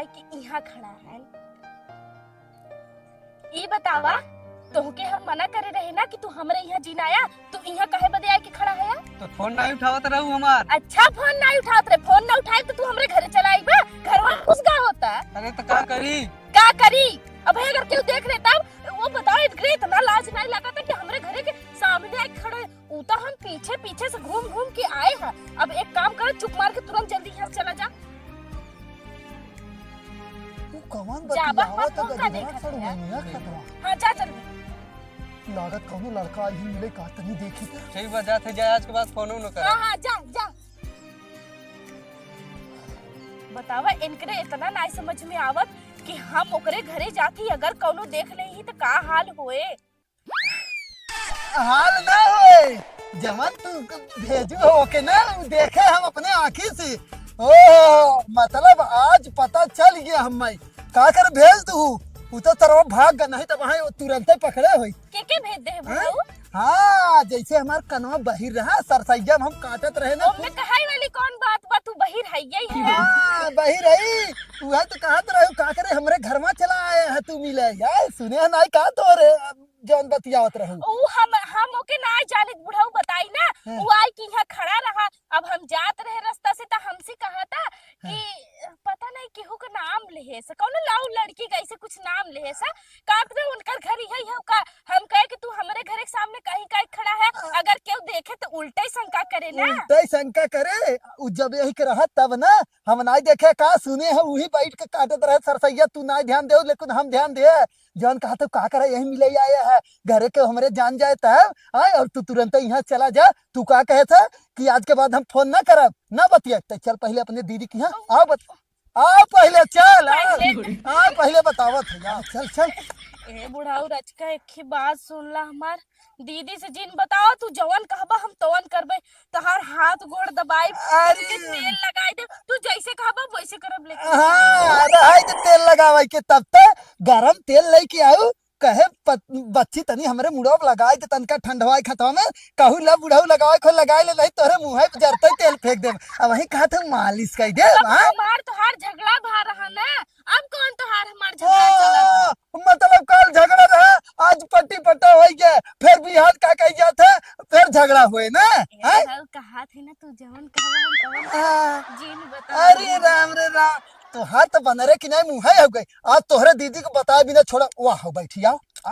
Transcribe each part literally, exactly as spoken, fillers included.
कि इहाँ खड़ा है। ई बतावा, तोहके हम मना करे रहे ना कि तू हमरे इहाँ जिन आया, तू इहाँ काहे बदे आए के खड़ा है? तो फोन नाहीं उठावत रहू हमार। अच्छा, फोन नाहीं उठावत रहे, फोन ना उठाए तो तू हमरे घरे चला आई बा, घरवा में घुस गया होता। अरे तो का करी? का करी? अब अगर केहू देख ले तब, वो बताओ, इनकरे इतना लाज नाहीं लगा था कि हमरे घरे के सामने आए खड़े। ऊ तो हम पीछे पीछे से घूम घूम के आए हैं। अब एक काम करो, चुप मार के तुरंत जल्दी यहाँ से चला जा। तू कवन जा, बा, बतियावत बा, फोन का गजबा देखत सड़ है? हुआ है खतवा। हाँ, जा जल्दी। लागत कौनो लड़का आई मिले का, तनी देखी तो। ठीक बा, जात है, जा, आज के बाद फोनो न कर। हाँ, हाँ, जा, जा। बतावा, इनकरे इतना नाहीं समझ में आवत कि हम ओकरे घरे जाके अगर कौनो देख लेही तो का हाल होए। हाल ना होए, जवन तू भेजू हो के ना, उ देखे हम अपने आँखी से। ओ, मतलब आज पता चल गया हम। का कर भेज दू, उ तो तरवा भाग गया, नहीं तो वहाँ तुरंते पकड़े होई। के के भेज दे हैं? बुढ़ऊ? हाँ, जैसे हमार कनवा बहिर रहा, सरसैया में हम काटत रहे ना। ओमे कहाई वाली कौन बात बा, तू बहिर है, यही है। हाँ, बहिर है। उहे तो कहत रहू, का करे हमरे घर में चला आए है तू मिले। यार, सुने है नाहीं का तोरे, जौन बतियावत रहू। ऊ हम, हम ओके नाहीं जानित, बुढ़ऊ बताई ना। हाँ। ऊ आई कि यहाँ खड़ा रहा, अब हम जात रहे रास्ता से, त हमसे कहा था हाँ। कि पता नाहीं केहू का नाम लेहे से, कौनो लाऊ लड़की का ऐसे कुछ नाम लेहे से, का करे उनकर घर यही है का? हम कहे कि तू हमरे घर के सामने कहीं काहे खड़ा है, हाँ। अगर केहू देखे तो उल्टा ही शंका करे ना। उल्टा ही शंका करे, उ जब यही के रहा तब ना, हम नाहीं देखे का सुने है, वही बैठ के काटत रहे सरसैया, तू नाहीं ध्यान दे, लेकिन हम ध्यान दे, जौन कहा तो का करे यही मिले आया है, घरे के हमरे जान जाए तब, आए, और तू तुरंत यहाँ चला जा। तू का कहे था कि आज के बाद हम फोन ना करब, ना बतिया, तो चल पहले अपने दीदी के यहाँ, आओ बत-, आओ पहले, चल, आओ, पहले। आओ पहले बतावत है, आओ, चल, चल। ए बुढ़ऊ रचका, एक ही बात सुन ला हमार, दीदी से जिन बताओ, तू जवन कहबा हम तवन करबे, तहार हाथ गोड़ दबाई, अरे। तुझे तेल लगाई दे, तू जैसे कहबा वैसे करब, लेकिन हाँ, रहाई दे तेल लगावे के, तब तो गरम तेल लेके आऊ, कहे प-, बच्ची तनी हमरे मुड़वा पे लगाई दे, तनका ठंडवाई खतवा में, कहू ला बुढ़ऊ लगावे को लगाई ले, नहीं तोहरे मुँह पे जरते तेल फेंक देब। अब वही कहा था मालिश कर दे, तो हाँ? हमार तोहार झगड़ा भा रहा ना, अब कौन तोहार हमार झगड़ा चला? ओ, मतलब कल झगड़ा रहा, आज पट्टी पट्टा हो गया, फिर बिहान का कह जात है, फिर झगड़ा हुए ना, ए, हैं? बुढ़ऊ कहा थे ना, तू जवन कहबा हम तवन हाँ। जिन बता अरे दे। राम रे राम, तोहार तो बनरे की नहीं मुँह है हो गई। आज तोहरे दीदी को बताए बिना छोड़ा, वाह हो बैठी आओ। आ?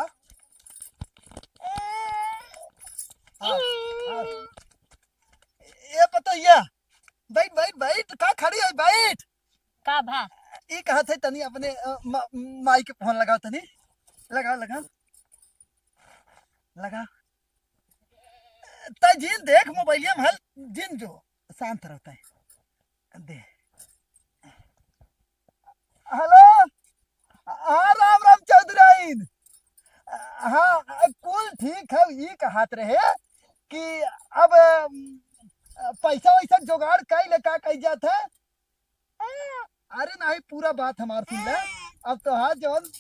आ, आ। ए पतोहिया, बैठ, बैठ, बैठ, का खड़ी है, बैठ। का भा? ई कहा थे तनी अपने, अ, मा-, माई के फोन लगाओ तनी, लगाओ, लगाओ, लगाओ। तै जिन देख मोबाइलिया में हल, जिन जो, शांत रहता है। दे। हेलो, हाँ, राम राम चौधराइन। हाँ, कुल ठीक है, ई कहत रहे कि अब, अम, पैसा वैसा जुगाड़ कई ले का कही जात है? अरे नहीं, पूरा बात हमार सुन ले। अब तोहार जौन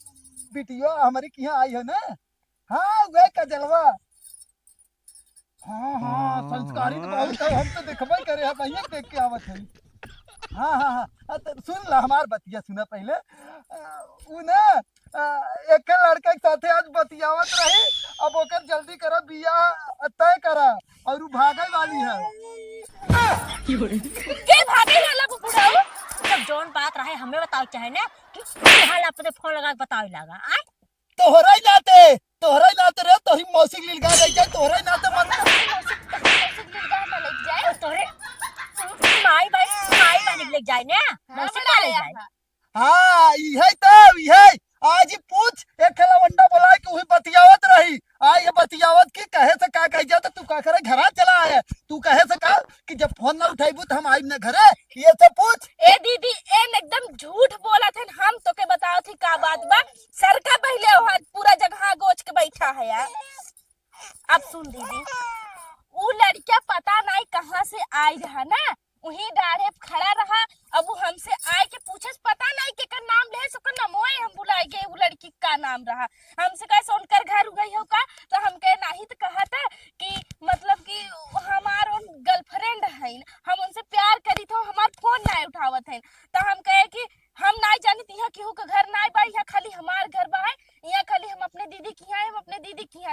बिटियो हमरे किहाँ आई हो ना, हाँ, वह कजलवा। हाँ, हाँ, संस्कारी तो बहुत है, हम तो देखबे करे, हम आइए देख के आवत है। हाँ, हाँ, हाँ, अ, त सुन ला, हमार बतिया सुना पहले। अ, उ ना, अ, एक लड़का के साथे आज बतियावत रही, अब ओकर जल्दी करा, बियाह तय करा, और उ भागे वाली है। के भागे वाला बा बुढ़ऊ? जब जौन बात रहे, हमें बताओ चाहे ना, कि हाल अपने फोन लगा के बतावे लगा, आय? तोहरा ही नाते, तोहरा ही नाते रे, तोहरी मौसी के लिलगा ले जाए, तोहरा ही नाते मन। मौसी, मौसी के लिलगा ना ले जाए। और तोहरे माई भाई, माई भाई ले जाए ना, हाँ, मौसी का ले जाए। हाँ, इहे तो, इहे। आज ही पूछ, एक लवंडा बोलाए कि वही बतियावत रही। आ ये बतियावत की कहे से का कह जाता, तू का करे घरा चला आया। तू कहे से का कि जब फोन ना उठाइबू तो हम आइब ना घरे। ये तो पूछ। ए दीदी, एन एकदम झूठ बोलत हन, हम तोके बतावत ही का बात बा। सरका पहले ओहर पूरा जगह गोच के बैठा है यार। अब सुन दीदी, उ लड़का पता नहीं कहाँ से आई रहा ना, उही डाढ़े पे खड़ा रहा। अब उ हमसे आए के पूछे से पता नहीं केकर नाम लेहे से, ओकर नमोए हम भुलाई गए, उ लड़की का नाम रहा। हमसे कहे से उनकर घर उगई हो का, तो हम कहे नहीं, तो कहा था कि मतलब कि हमार उन गर्लफ्रेंड है, हम उनसे प्यार करी थे, हमार फोन नहीं उठावत है, तो हम कहे कि हम नहीं जानी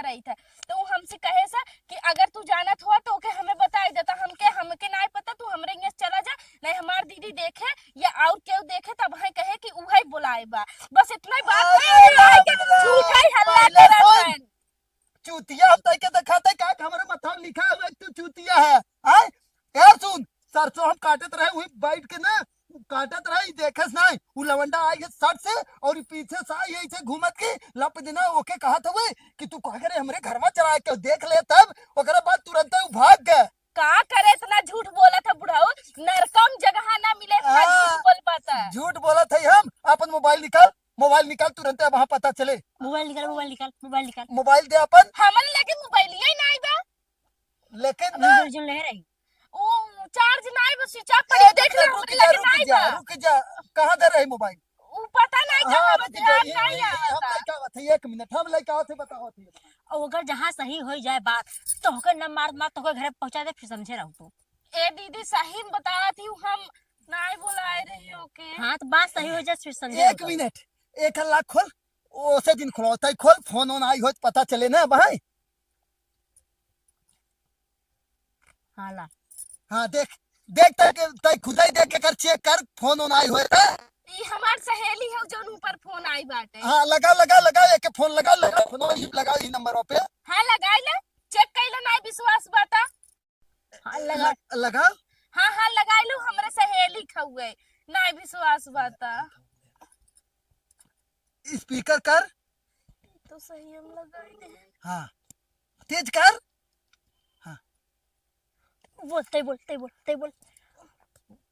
रही थे। तो उ हमसे कहे सा कि अगर तू जानत हुआ तो ओके हमें बताई देता, हमके, हमके नाय पता, तू हमरे यहाँ से चला जा, नहीं हमार दीदी देखे या और केहू देखे तब है कहे कि उहे बुलाए बा। बस इतना ही बात अरे है, बाप रे, झूठा ही हल्ला पहले करत सुन। हन। चूतिया हम तैके देखाते का कि हमरे माथा में लिखा हुआ कि तू चूतिया है, आय? यार सुन, सरसों हम काटत रहे, वही बैठ के ना, काटत रहे, ई देखस नहीं, उ लवंडा आई है सट से और ई पीछे से आई है ऐसे घूमत के, लप दिना ओके कहत हुए कि तू कह करे हमरे घरवा चला के देख ले, तब ओकरे बाद तुरंत उ भाग गए। का करे इतना झूठ बोलत है बुढ़ऊ, नरकम जगह ना मिले इतना हाँ, झूठ बोल पाता। झूठ बोलत है हम, अपन मोबाइल निकाल, मोबाइल निकाल तुरंत, अब वहाँ पता चले। मोबाइल निकाल, मोबाइल निकाल, मोबाइल निकाल। मोबाइल दे अपन। हमरे लगे मोबाइल ही नहीं बा। लेकिन अभी ना। जो ले रही। ओ, चार्ज नहीं बा, स्विच ऑफ ए, पड़ी, देख ले, रुक हमरे जा, लगे रुक नहीं जा, बा। रुक जा। कहाँ दे रही मोबाइल? उ पता नहीं हाँ, कहाँ बा, रुक जा, ध्यान ये, नहीं ये, हम आवता। लइका आवत है, एक मिनट, हम लइका आवत है, बताओ थे। और अगर जहाँ सही हो जाए बात, तो होकर न मार मार, तो होकर घरे पहुँचा दे, फिर समझे रहू तू। ए दीदी, सही में बतावत ही, हम नहीं बुलाए रही ओके। हाँ, तो बात सही हो जाए, फिर समझे एक रहू तू। मिनट, एक लाख खोल, ओसे दिन खोलो, तई खोल, फोन ओन आई हो तो पता चले ना भाई। हाँ, ला। हाँ, देख, देख, तई के, तई खुदाई देख के कर, चेक कर, फोन ओन आई होए त। ई हमार सहेली है, जौन ऊपर फोन आई बाटे। हाँ, लगा, लगा, लगा, एके फोन लगा, लगा, फोन ही लगा, ई नंबर पे। हाँ, लगाई ले, चेक कइले, नाई विश्वास बाता। हाँ, लगा। ल-, लगा। हाँ, हाँ, लगाई लो, हमरे सहेली खउए, नाई विश्वास बाता। स्पीकर कर। तो सही हम लगाई दे। हाँ, तेज कर। हाँ। बोल, तै बोल, तै बोल, तै बोल।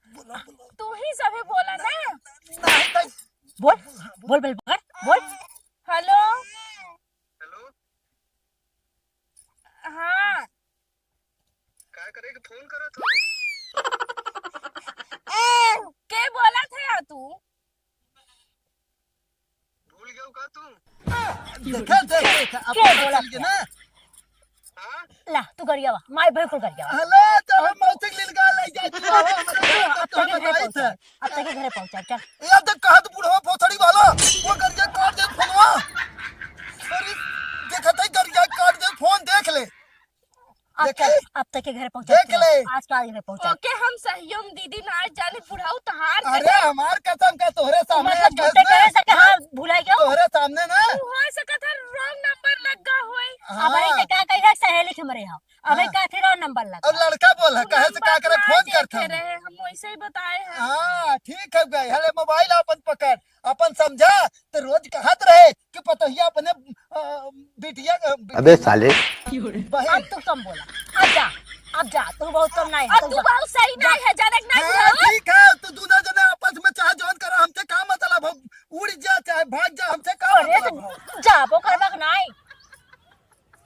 बोला, बोला। तू ही सभी बोला ना। नहीं, नहीं। बोल, बोल, बोल, बोल, बोल। हेलो। हेलो। हाँ। का करे के फोन करत हो? के बोलत है तू? भूल गयो का तू? देखे, देखे, देखे, अब के पता बोला चल गया क्या? ना। हाँ? ला, तू गरियावा, माई बिल्कुल गरियावा। हेलो, तो हम मौसी के लिए गा ले जाए, तू आओ, हमारे घर अब तो तक हमें घरे बताई पहुंचा, थे। अब तक घरे पहुंचा, चल। ये तो कहा तू बुढ़वा भोसड़ी वाला, वो गरिया काट दे फोनवा। अरे, देखा था गरिया काट दे फोन, देख ले। अब देखी? चल, अब तक के घरे पहुंचा देख के ले। आज के आज घरे पहुंचा। ओके, हम सहियो में दीदी ना जाने बुढ़ऊ तहार अरे, सही। हमार कसम का तोहरे सामने मतलब कैसे? झूठे करे सके, हाँ, भुला गयो। तोहरे सामने ना। तू हो सकत है wrong number लग गा होई। हाँ। अब ऐसे का कही है, सहेली के मरे हो। अब हाँ। का फिर और नंबर लग और गा। लड़का बोल है, तू कहे से नंबर का करे ना फोन देखे करत हम। रहे, हम वैसे ही बताए हैं। हाँ, ठीक है गए। हले मोबाइल अपन पकड़। अपन समझा, तो रोज कहत रहे कि पतोहिया अपने, अ, बिटिया, अ, अबे साले। बहन। अब तू कम बोला। अब जा, अब जा, तू बहुत कम नहीं है, अब तू तू जा। बहुत सही जा। नहीं है, जनक नहीं हाँ, है। ठीक है, तू दोनों जने आपस में चाहे जौन करो, हमसे का मतलब हो? उड़ जा, चाहे भाग जा, हमसे का अरे, मतलब तू हो? जाबो करबा के नहीं।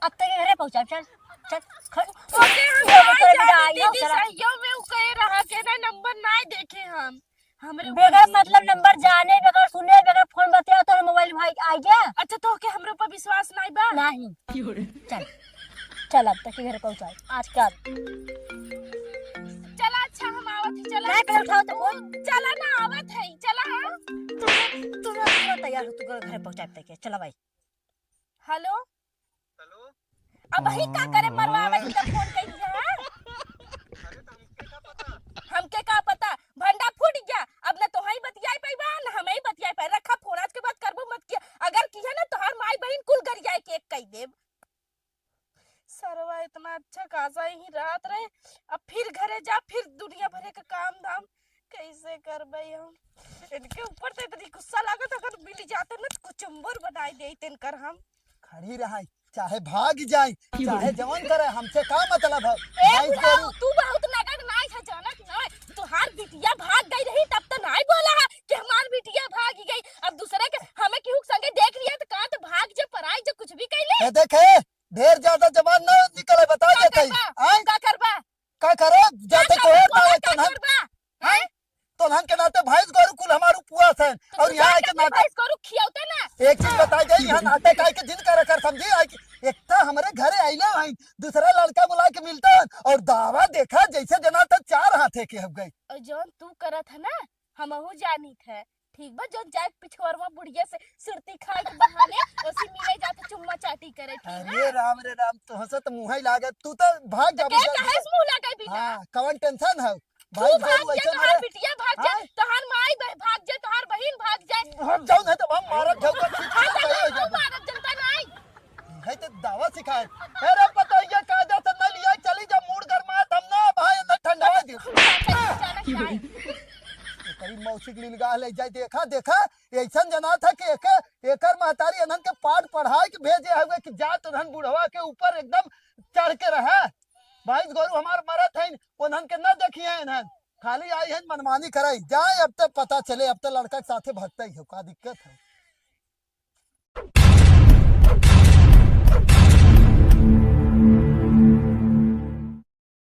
अब तक घरे पहुंचा, चल, चल, ख-, ओके, हम ये आ तोरे जाने बेटा आई हो, दीदी, चला। सहियो में उ कहे रहा के ना नंबर नहीं देखे हम। हमरे बेगर ऊपर मतलब नंबर जाने, बेगर सुने, बेगर फोन बतिया, तोर मोबाइल भाई आ गया। अच्छा, तो के हमरे ऊपर विश्वास नहीं बा? नहीं। चल, चल अब तक के घरे पहुंचाए, आज के आज। चला, अच्छा, हम आवत है, चला। नहीं, पहले उठाओ तो फोन। चला ना, आवत है, चला। तू, तू ना, तू ना तैयार हो, तू घरे पहुंचाए तक के, चला भाई। हेलो। हेलो। अब ही का करे मरवावे ही तो फोन कइली है। अरे तो हमके का पता? हमके का पता? भंडा फूट गया। अब न तोहई बतियाई पाइबा, न हमई बतियाई पाई। रखा फोन, आज के बाद करबो मत किया। अगर किया ना तोहार माई बहिन कुल गरियाई के एक कई देब। सरवा इतना अच्छा खासा ही रात रहे, अब फिर घरे जा, फिर दुनिया भरे का काम धाम कैसे करबे हम? इनके ऊपर तो इतनी गुस्सा लागत, अगर मिल जाते ना तो कुचुम्बर बनाई देते इनकर हम। खड़ी रहाई, चाहे भाग जाए, चाहे जवन करे, हमसे का मतलब है? ए भाई बुढ़ऊ, तू बहुत नगद नाई है, जानत नाई। तुहार बिटिया भाग गई रही तब तो नाई बोला है कि हमार बिटिया भाग गई। अब दूसरे के हमें केहू संगे देख लिया तो कहा तो भाग जे, पराई जे, कुछ भी कह ले। ए देखे, ढेर ज्यादा जबान ना निकले, बता का देते ही। करबा? आय? का करबा? का करे? का जाते करबा? कोहे बोला, पावे का तनहन। करबा? हैं? तनहन के नाते भैंस गोरू कुल हमार उपवास है। तो और तू यहाँ जाके के अपने नाते भैंस गोरू खियावते ना। एक चीज बताई जाए, यहाँ नाते काहे के जिन करे कर समझी, आए कि एक तो हमारे घरे आइले हैं, दूसरा लड़का बुला के मिलता है और दावा देखा जैसे जना था चार हाथे के हो गए। और जौन तू करत है ना, हमहू जानित है, ठीक बा, जौन जाए पिछवरवा बुढ़िया से सुरती खाए के बहाने ओसी मिले जात चुम्मा चाटी करे, ठीक बा? अरे राम रे राम, तोहसे तो मुँह ही लागत, तू तो भाग जा, के बुढ़िया। कहे से मुँह लगे बिना? हाँ, कवन tension है? तू भाई भाग गोरू जा, ऐसे तोहार मारे। बिटिया भाग जा, हाँ? तोहार माई बह-, भाग जा, तोहार बहिन भाग जाए। हम जाऊ नहीं तो हम मारत जाऊंगा, ठीक हाँ, से तो सही हो हम जाए। मारत जनता नहीं। है तो दावा सिखाए। अरे पता है ये कायदा से नहीं लिया, चली जा, मूड गरमात हम ना भाई, अंदर ठंडा दे। जाना क्या है? तेरी मौसी के लिए निगाह ले जाए, देखा, देखा, ऐसन जना था कि एकर, एकर महतारी इन्हन के पाठ पढ़ाए के भेजे हुए कि जा तो धन बुढ़वा के ऊपर एकदम चढ़ के रहे। भैंस गोरू हमार मरत है, उन्हन के न देखिए इन्हन, खाली आई है मनमानी कराई। जाए अब तो पता चले, अब तो लड़का के साथे भगता ही हो, का दिक्कत है?